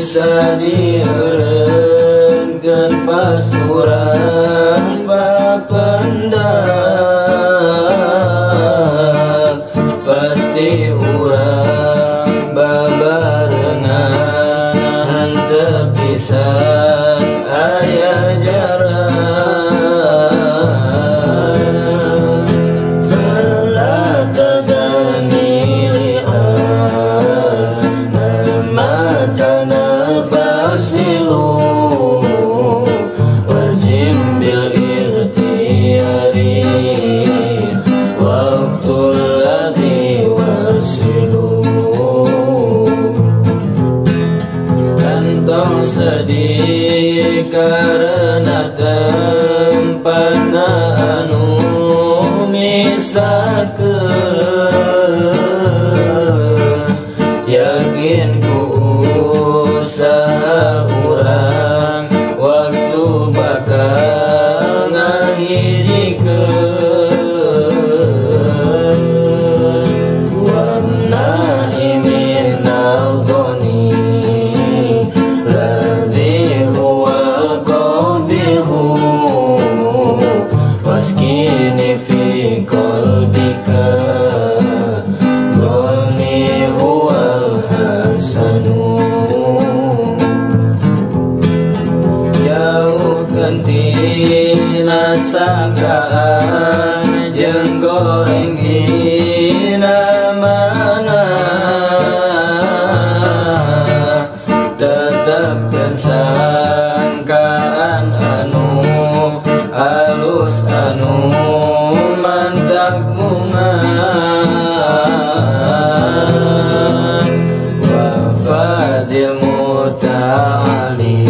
Bisa dieureunkeun pas urang papendak, pasti urang babarengan henteu pisan aya jarak. Fala tazani li'anna al-matana fasilu waljim bil ikhtiyari waqtul ladzi wasilu. Kantong sedih karena tempatna anu misakeun, yakin ku usaha urang waktu bakal ngahijikeun. Wamna'i minal dhoni ladzi huwal qabihu waskini fi qalbika dhoni huwal hasanu. Jauhkeun tina sangkaan jeung goreng dina mana, tetepkeun sangkaan anu alus anu mantap bunga. Wa fadil muta'ali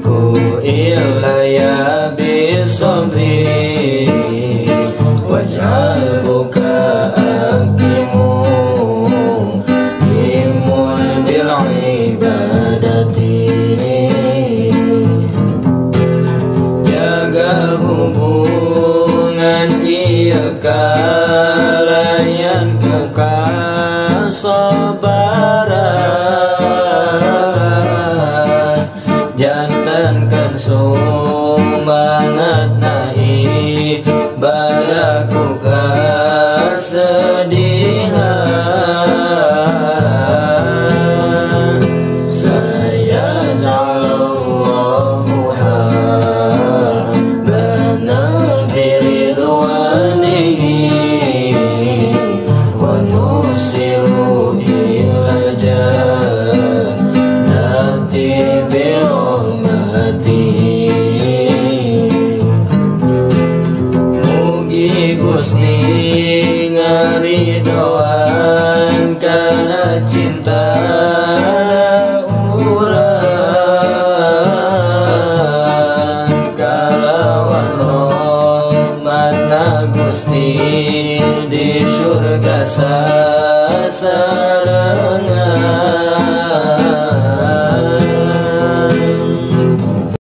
ku ilaya bisobri waj'al bukaakimu imun bil ibadati. Jaga hubungan ieu kalayan ku kasabaran, jantenkeun sumangatna ibadah ku kasedihan. Sayaj'alallahu habana biridwanihi wa nusiru ila jannati birahmatihi. Mugi Gusti ngaridoan kana cinta urang, kalawan rahmatna Gusti di surga sasarengan.